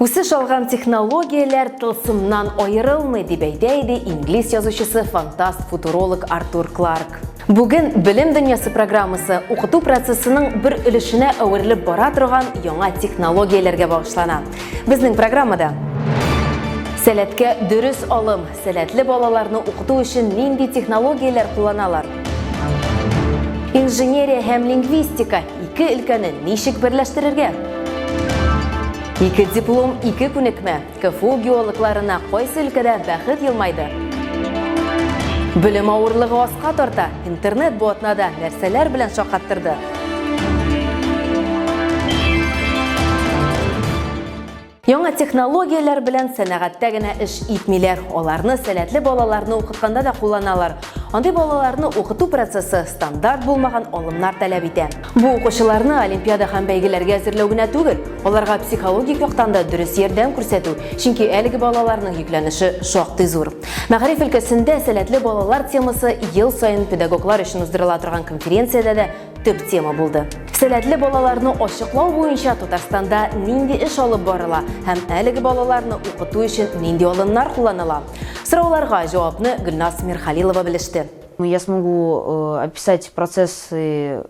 Үсеш алган технологияләр тылсымнан аерылмый, дип әйтә иде инглиз язучысы, фантаст-футуролог Артур Кларк. Бүген Белем дөньясы программасы укыту процессының бер өлешенә әверелеп бара торган яңа технологияләргә багышлана. Безнең программада Сәләткә дөрес алым, сәләтле балаларны укыту өчен нинди технологияләр кулланалар? Инженерия һәм лингвистика ике өлкәне ничек берләштерергә? Ике диплом, ике күнекмә. КФУ геологларына кайсы өлкәдә бәхет елмайды? Белем авырлыгы аска тарта. Интернет бу атнада нәрсәләр белән шаккаттырды? Яңа технологияләр белән сәнәгатьтә генә эш итмиләр. Аларны сәләтле балаларны укытканда да кулланалар. Андый балаларны укыту процессы стандарт булмаган алымнар таләп итә. Бу укучыларны олимпиада һәм бәйгеләргә әзерләү генә түгел, аларга психологик яктан да дөрес ярдәм күрсәтү, чөнки әлеге балаларның йөкләнеше шактый зур. Мәгариф өлкәсендә сәләтле балалар темасы ел саен педагоглар өчен уздырыла торган конференциядә дә төп тема булды. Сәләтле балаларны ачыклау буенча Татарстанда нинди эш алып барыла һәм әлеге балаларны укыту өчен нинди алымнар кулланыла? Сорауларга җавапны Гөлназ Мирхалилова белеште. Я смогу э, описать процессы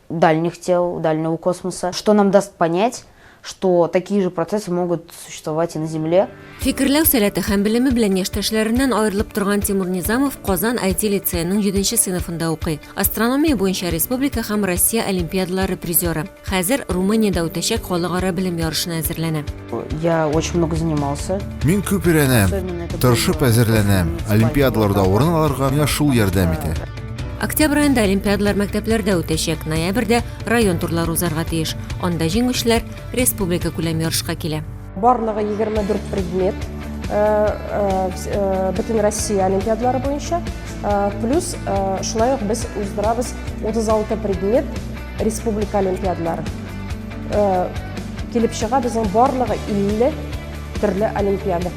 дальних тел, дальнего космоса, что нам даст понять, что такие же процессы могут существовать и на Земле. Фикерләү сәләте һәм белеме белән яшьтәшләреннән аерылып торган Тимур Низамов Казан IT-лицееның җиденче сыйныфында укый. Астрономия буенча республика һәм Россия олимпиадалары призеры. Хәзер Румыниядә үтәчәк халыкара белем ярышына әзерләнә. Я очень много занимался. Мин күп өйрәнәм, тырышып әзерләнәм. Олимпиадаларда урын алырга миңа шул ярдәм итә. Октябрь аенда олимпиадалар мәктәпләрдә үтәчәк, ноябрьдә район турлары узарга тиеш. Анда җиңүчеләр республика күләм ярышка килә. Барлыгы 24 предмет э, э, э, бөтен Россия олимпиадалары буенча, плюс шулай ук без уздырабыз 36 предмет республика олимпиадалары. Килеп чыга безнең барлыгы 50 төрле олимпиада.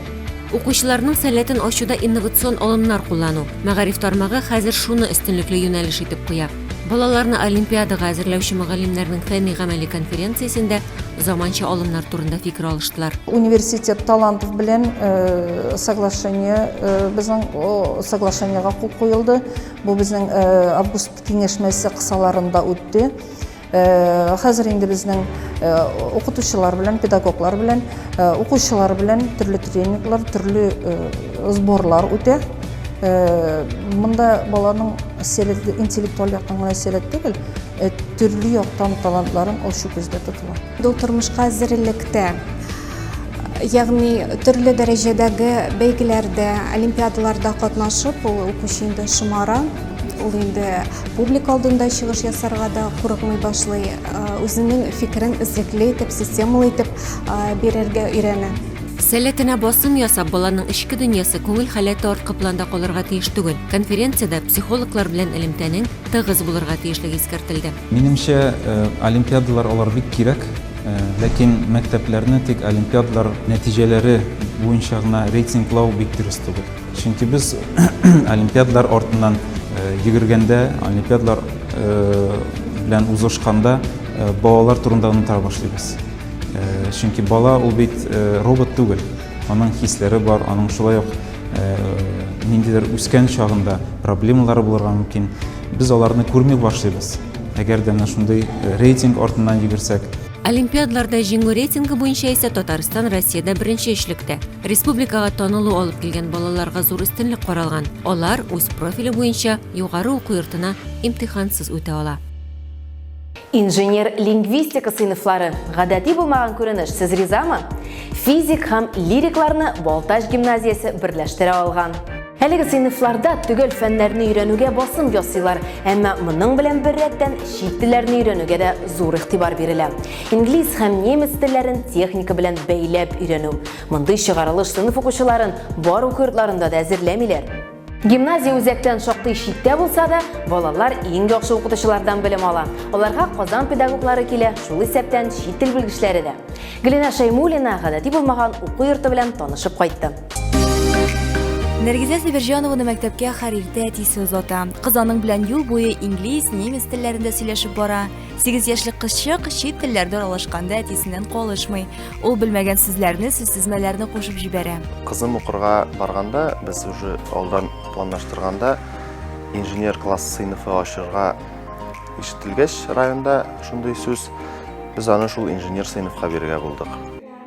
Укучыларның сәләтен ачуда инновацион алымнар куллану. Мәгариф тармагы хәзер шуны өстенлекле юнәлеш итеп куя. Балаларны олимпиадага әзерләүче мөгаллимнәрнең фәнни-гамәли конференциясендә заманча алымнар турында фикер алыштылар. Университет талантов белән э, соглашение э, безнең соглашениегә кул куелды. Бу безнең э, август киңәшмәсе кысаларында үтте. Хәзер инде безнең укытучылар белән, педагоглар белән, укучылар белән төрле тренинглар, төрле сборлар үтә. Монда баланың сәләтле, интеллектуаль яктан гына сәләт түгел, төрле яктан талантларын ачу күздә тотыла. Ул тормышка әзерлектә, ягъни төрле дәрәҗәдәге бәйгеләрдә, олимпиадаларда катнашып, ул укучы инде шомара, ул инде публика алдында чыгыш ясарга да курыкмый башлый, үзенең фикерен эзлекле итеп, системалы итеп бирергә өйрәнә. Сәләтенә басым ясап, баланың эчке дөньясы, күңел халәте арткы планда калырга тиеш түгел. Конференциядә психологлар белән элемтәнең тыгыз булырга тиешлеге искәртелде. Минемчә, олимпиадалар алар бик кирәк, ләкин мәктәпләрне тик олимпиадалар нәтиҗәләре буенча гына рейтинглау бик дөрес түгел. Чөнки без олимпиадалар артыннан йөгергәндә, олимпиадалар белән узышканда балалар турында оныта башлыйбыз. Чөнки бала ул бит робот түгел. Аның хисләре бар, аның шулай ук ниндидер үскән чагында проблемалары булырга мөмкин. Без аларны күрми башлыйбыз. Әгәр дә менә шундый рейтинг артыннан йөгерсәк. Олимпиадаларда җиңү рейтингы буенча исә Татарстан Россиядә беренче өчлектә. Республикага танылу алып килгән балаларга зур өстенлек каралган. Алар үз профиле буенча югары уку йортына имтихансыз үтә ала. Инженер-лингвистика сыйныфлары гадәти булмаган күренеш, сез ризамы? Физик һәм лирикларны Балтач гимназиясе берләштерә алган. Әлеге сыйныфларда төгәл фәннәрне өйрәнүгә басым ясыйлар, әмма моның белән беррәттән чит телләрне өйрәнүгә дә зур игътибар бирелә. Инглиз һәм немец телләрен техника белән бәйләп өйрәнү. Мондый чыгарылыш сыйныф укучыларын бар уку йортларында да әзерләмиләр. Гимназия үзәктән шактый читтә булса да, балалар иң яхшы укытучылардан белем ала. Аларга Казан педагоглары килә, шул исәптән чит тел белгечләре дә. Гөлинә Шәймуллина гадәти булмаган уку йорты белән танышып кайтты. Нәргизә Сабирҗанованы мәктәпкә һәр иртә әтисе озата. Кыз аның белән юл буе инглиз, немец телләрендә сөйләшеп бара. 8 яшьлек кызчык чит телләрдә аралашканда әтисеннән калышмый. Ул белмәгән сүзләрне, сүзтезмәләрне кушып җибәрә. Кызым укырга барганда, без уже алдан планлаштырганда инженер класс сыйныфы ачырга ишетелгәч районда шундый сүз, без аны шул инженер сыйныфка бирергә булдык.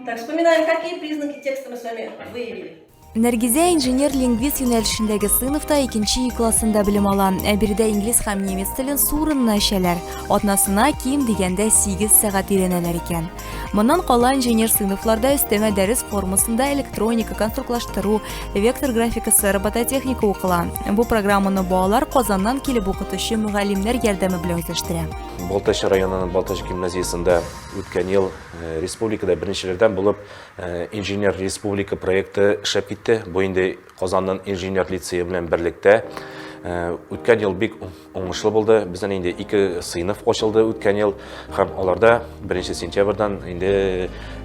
Так, вспоминаем, какие признаки текста мы с вами выявили. Нәргизә инженер-лингвист юнәлешендәге сыйныфта икенче Е классында белем ала. Ә биредә инглиз һәм немец телен су урынына эчәләр. Атнасына ким дигәндә 8 сәгать өйрәнәләр икән. Моннан кала инженер сыйныфларда өстәмә дәрес формасында электроника, конструктлаштыру, вектор графикасы, робототехника укыла. Бу программаны балалар Казаннан килеп укытучы мөгаллимнәр ярдәме белән үзләштерә. Балтач районының Балтач гимназиясендә үткән ел э, республикада беренчеләрдән булып э, Инженер республика проекты эшләп китте. Бу инде Казанның инженер лицее белән берлектә. Э, үткән ел бик уңышлы булды. Безнең инде ике сыйныф ачылды үткән ел һәм аларда 1 сентябрьдан инде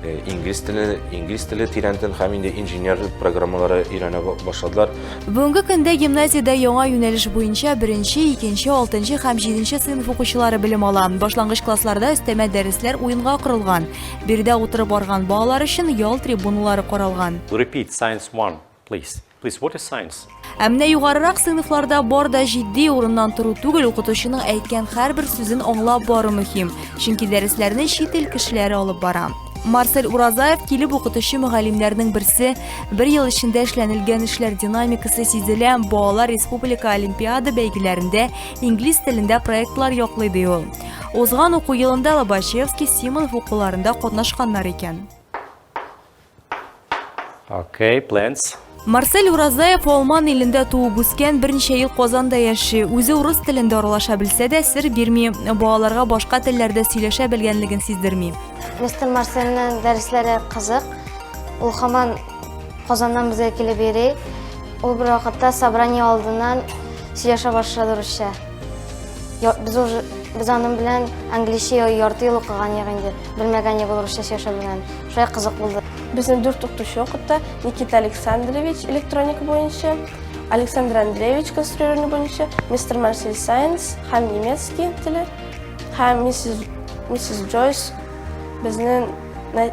э, инглиз теле, инглиз теле тирәнтен һәм инде инженер программалары өйрәнә башладылар. Бүгенге көндә гимназиядә яңа юнәлеш буенча беренче, икенче, алтынчы һәм җиденче сыйныф укучылары белем ала. Башлангыч классларда өстәмә дәресләр уенга корылган. Биредә утырып арган балалар өчен ял трибуналары каралган. Repeat science 1, please. Please, what is science? Ә менә югарырак сыйныфларда бар да җитди урыннан тору түгел, укытучының әйткән һәрбер сүзен аңлап бару мөһим. Чөнки дәресләрне чит ил кешеләре алып бара. Марсель Уразаев килеп укытучы мөгаллимнәрнең берсе. Бер ел эчендә эшләнелгән эшләр динамикасы сизелә. Балалар республика олимпиада бәйгеләрендә инглиз телендә проектлар яклый, ди ул. Узган уку елында Лобачевский, Симонов укуларында катнашканнар икән. Okay, plants. Марсель Уразаев Алман илендә туып үскән, берничә ел Казанда яши. Үзе урыс телендә аралаша белсә дә, сер бирми. Балаларга башка телләрдә сөйләшә белгәнлеген сиздерми. Мистер Марсельнең дәресләре кызык. Ул һаман Казаннан безгә килеп йөри. Ул бер вакытта собрание алдыннан сөйләшә башлады русча. Без уже без аның белән английча ярты ел укыган идек инде. Белмәгән идек ул русча сөйләшә белгән. Шулай кызык булды. Безне дүрт укытучы укытты. Никита Александрович электроника буенча, Александр Андреевич конструирование буенча, мистер Марсель Сайенс һәм немецкий теле һәм миссис миссис Джойс безнең э,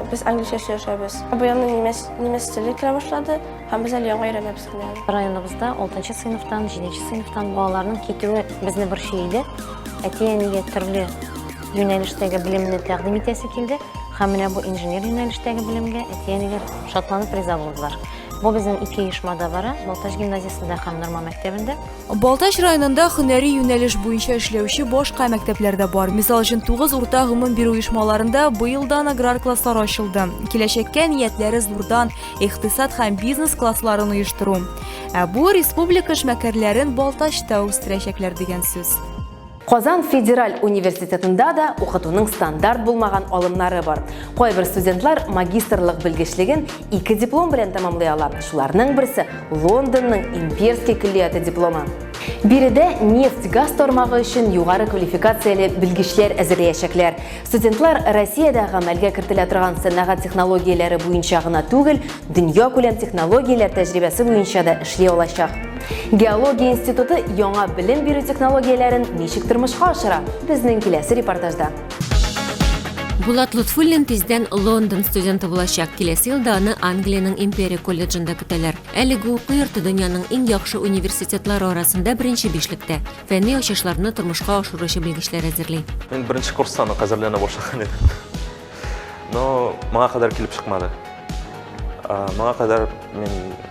без английча сөйләшәбез. Быелны немец немец теле керә башлады. Һәм без әле яңа өйрәнәбез генә әле. Районыбызда 6 сыйныфтан, 7 сыйныфтан балаларның китүе безне борчый иде. Әти-әнигә төрле юнәлештәге белемне тәкъдим итәсе килде. Һәм менә бу инженер юнәлештәге белемгә әти-әниләр шатланып риза булдылар. Бу безнең ике оешмада бара, Балтач гимназиясендә һәм Норма мәктәбендә. Балтач районында һөнәри юнәлеш буенча эшләүче башка мәктәпләр дә бар. Мисал өчен, 9 урта гомум бирү оешмаларында быелдан аграр класслар ачылды. Киләчәккә ниятләре зурдан, икътисад һәм бизнес классларын оештыру. Ә бу республика эшмәкәрләрен Балтачта үстерәчәкләр дигән сүз. Казан федераль университетында да укытуның стандарт булмаган алымнары бар. Кайбер студентлар магистрлык белгечлеген ике диплом белән тәмамлый ала. Шуларның берсе Лондонның имперский көллияте дипломы. Биредә нефть-газ тармагы өчен югары квалификацияле белгечләр әзерләячәкләр. Студентлар Россиядә гамәлгә кертелә торган сәнәгать технологияләре буенча гына түгел, дөньякүләм технологияләр тәҗрибәсе буенча да эшли алачак. Геология институты яңа белем бирү технологияләрен ничек тормышка ашыра? Безнең киләсе репортажда. Булат Лотфуллин тиздән Лондон студенты булачак. Киләсе елда аны Англиянең Империя колледжында көтәләр. Әлеге уку йорты дөньяның иң яхшы университетлары арасында беренче бишлектә. Фәнни ачышларны тормышка ашыручы белгечләр әзерли. Мин беренче курстан ук әзерләнә башлаган идем. Но моңа кадәр килеп чыкмады. Моңа кадәр мин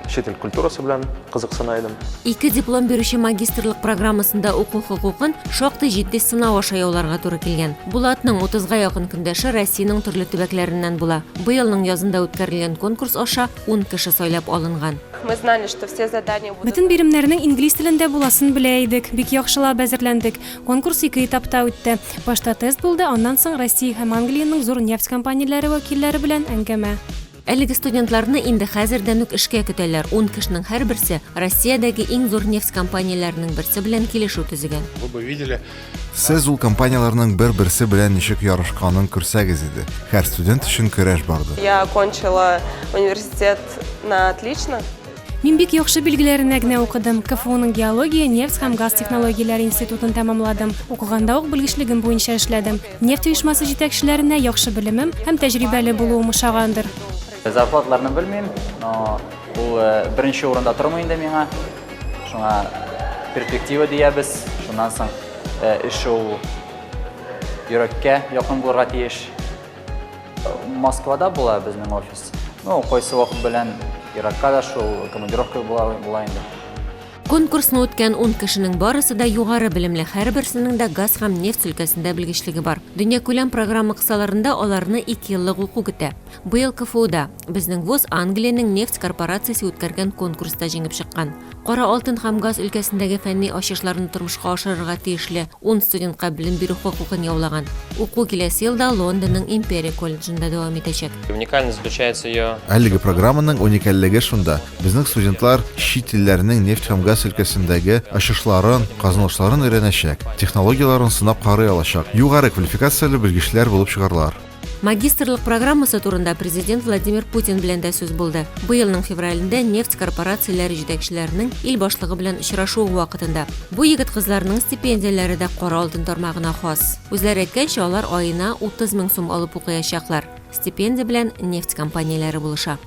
чит ил культурасы белән кызыксына идем. Ике диплом бирүче магистрлык программасында уку хокукын шактый җитди сынау аша яуларга туры килгән. Булатның 30га якын көндәше Россиянең төрле төбәкләреннән була. Быелның язында үткәрелгән конкурс аша ун кеше сайлап алынган. Мы знали, что все задания будут... Бөтен биремнәрнең инглиз телендә буласын белә идек. Бик яхшылап әзерләндек. Конкурс ике этапта үтте. Башта тест булды, аннан соң Россия һәм Англиянең зур нефть компанияләре вәкилләре белән әңгәмә. Әлеге студентларны инде хәзердән үк эшкә көтәләр. Ун кешенең һәрберсе Россиядәге иң зур нефть компанияләренең берсе белән килешү төзегән. Вы бы видели. Сез ул компанияләрнең бер-берсе белән ничек ярышканын күрсәгез иде. Һәр студент өчен көрәш барды. Я окончила университет на отлично. Мин бик яхшы билгеләренә генә укыдым. КФУның геология, нефть һәм газ технологияләре институтын тәмамладым. Укыганда ук белгечлегем буенча эшләдем. Нефть оешмасы җитәкчеләренә яхшы белемем һәм тәҗрибәле булуым ошагандыр. Зарплаталарны белмим, но ул э, беренче урында тормый инде миңа. Шуңа перспектива диябез. Шуннан соң э, эш ул йөрәккә якын булырга тиеш. Москвада була безнең офис. Ну, кайсы вакыт белән Иракка да шул командировка була, була инде. Конкурсны үткән ун кешенең барысы да югары белемле, һәрберсенең дә газ һәм нефть өлкәсендә белгечлеге бар. Дөньякүләм программа кысаларында аларны икееллык уку көтә. Быел КФУда безнең вуз Англиянең нефть корпорациясе үткәргән конкурста җиңеп чыккан. Кара алтын һәм газ өлкәсендәге фәнни ачышларны тормышка ашырырга тиешле ун студентка белем бирү хокукын яулаган. Уку киләсе елда Лондонның Империя колледжында дәвам итәчәк. Уникальность заключается ее. Әлеге программаның уникальлеге шунда, безнең студентлар чит илләрнең нефть һәм газ өлкәсендәге ачышларын, казанышларын өйрәнәчәк, технологияләрен сынап карый алачак, югары квалификацияле белгечләр булып чыгарлар. Магистрлык программасы турында Президент Владимир Путин белән дә сүз булды. Быелның февралендә нефть корпорацияләре җитәкчеләренең ил башлыгы белән очрашуы вакытында. Бу егет-кызларның стипендияләре дә кара алтын тармагына хас. Үзләре әйткәнчә, алар аена 30 мең сум алып укыячаклар. Стипендия белән нефть компанияләре булыша.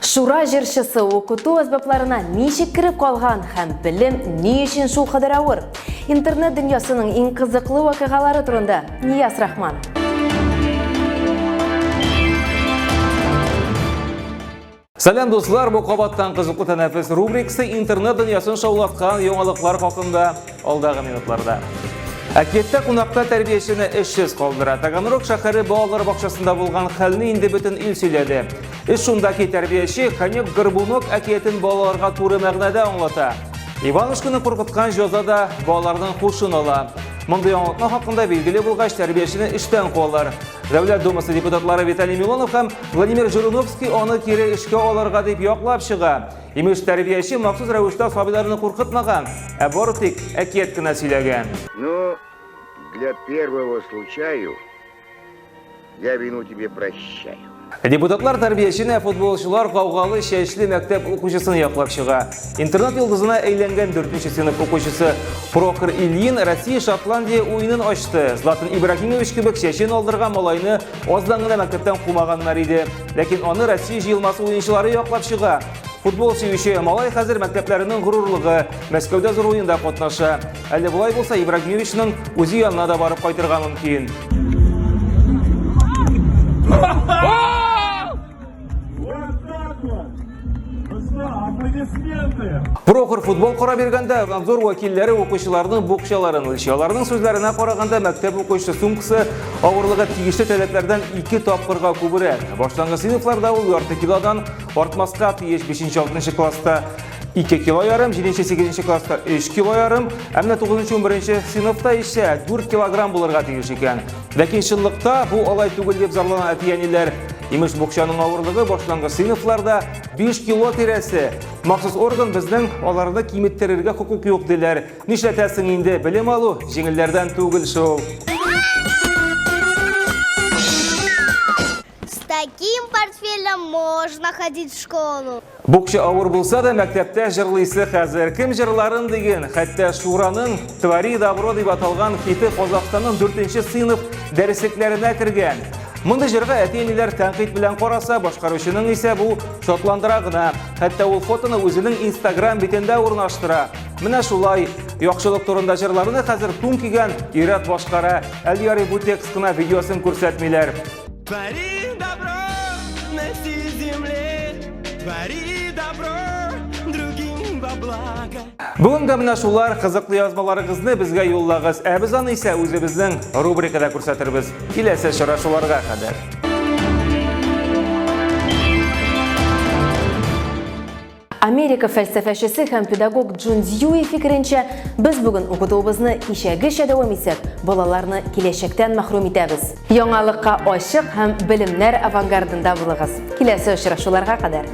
Шура җырчысы укыту әсбапларына ничек кереп калган һәм белем ни өчен шулкадәр авыр? Интернет дөньясының иң кызыклы вакыйгалары турында Нияз Рахман. Сәлам дуслар, бу кабаттан кызыклы тәнәфес рубрикасы интернет дөньясын шаулаткан яңалыклар хакында алдагы минутларда. Әкияттә кунакта тәрбиячене эшсез калдыра. Таганрог шәһәре балалар бакчасында булган хәлне инде бөтен ил сөйләде. Эш шунда ки, тәрбияче Конек Горбунок әкиятен балаларга туры мәгънәдә аңлата. Иванушканы куркыткан җаза да балаларның хушын ала. Мондый аңлатма хакында билгеле булгач, тәрбиячене эштән куалар. Дәүләт Думасы депутатлары Виталий Милонов һәм Владимир Жириновский аны кире эшкә алырга дип яклап чыга. Имеш, тәрбияче махсус рәвештә сабыйларны куркытмаган, ә бары тик әкият кенә сөйләгән. Ну, для первого случаю я вину тебе прощаю. Депутатлар тәрбиячене футболчылар гаугалы чәчле мәктәп укучысын яклап чыга. Интернет йолдызына әйләнгән 4 сыйныф укучысы Прохор Ильин Россия-Шотландия уенын ачты. Златан Ибрагимович кебек чәчен алдырган малайны аздан гына мәктәптән кумаганнар иде. Ләкин аны Россия җыелмасы уенчылары яклап чыга. Футбол сөюче малай хәзер мәктәпләренең горурлыгы, Мәскәүдә зур уенда катнаша. Әле болай булса, Ибрагимовичның үзе янына да барып кайтырга мөмкин. Прохор футбол кора биргәндә надзор вәкилләре укучыларның букчаларын үлчи. Аларның сүзләренә караганда, мәктәп укучысы сумкасы авырлыгы тиешле таләпләрдән ике тапкырга күбрәк. Башлангыч сыйныфларда ул ярты килодан артмаска тиеш, 5-6 класста 2 кило ярым, 7-8 класста 3 кило ярым, ә менә 9-11 сыйныфта исә 4 килограмм булырга тиеш икән. Ләкин чынлыкта бу алай түгел дип зарлана әти-әниләр. Имеш, букчаның авырлыгы башлангыч сыйныфларда 5 кило тирәсе. Махсус орган безнең аларны киметтерергә хокук юк диләр. Нишләтәсең инде, белем алу җиңелләрдән түгел шул. С таким портфелем можно ходить в школу. Букча авыр булса да, мәктәптә җырлыйсы хәзер. Кем җырларын диген, хәтта Шураның Твори добро дип аталган хиты Казахстанның 4 сыйныф дәреслекләренә кергән. Мондый җырга әти-әниләр тәнкыйть белән караса, башкаручының исә бу шатландыра гына. Хәтта ул фотоны үзенең Инстаграм битендә урнаштыра. Менә шулай, яхшылык турында җырларны хәзер тун кигән ир-ат башкара. Әле ярый бу текст кына видеосын күрсәтмиләр. Твори добро на всей земле, твори добро другим во благо. Бүгенгә менә шулар кызыклы язмаларыгызны безгә юллагыз. Ә без аны исә үзебезнең рубрикада күрсәтербез. Киләсе очрашуларга кадәр. Америка фәлсәфәчесе һәм педагог Джон Дьюи фикеренчә, без бүген укытуыбызны кичәгечә дәвам итсәк, балаларны киләчәктән мәхрүм итәбез. Яңалыкка ачык һәм белемнәр авангардында булыгыз. Киләсе очрашуларга кадәр!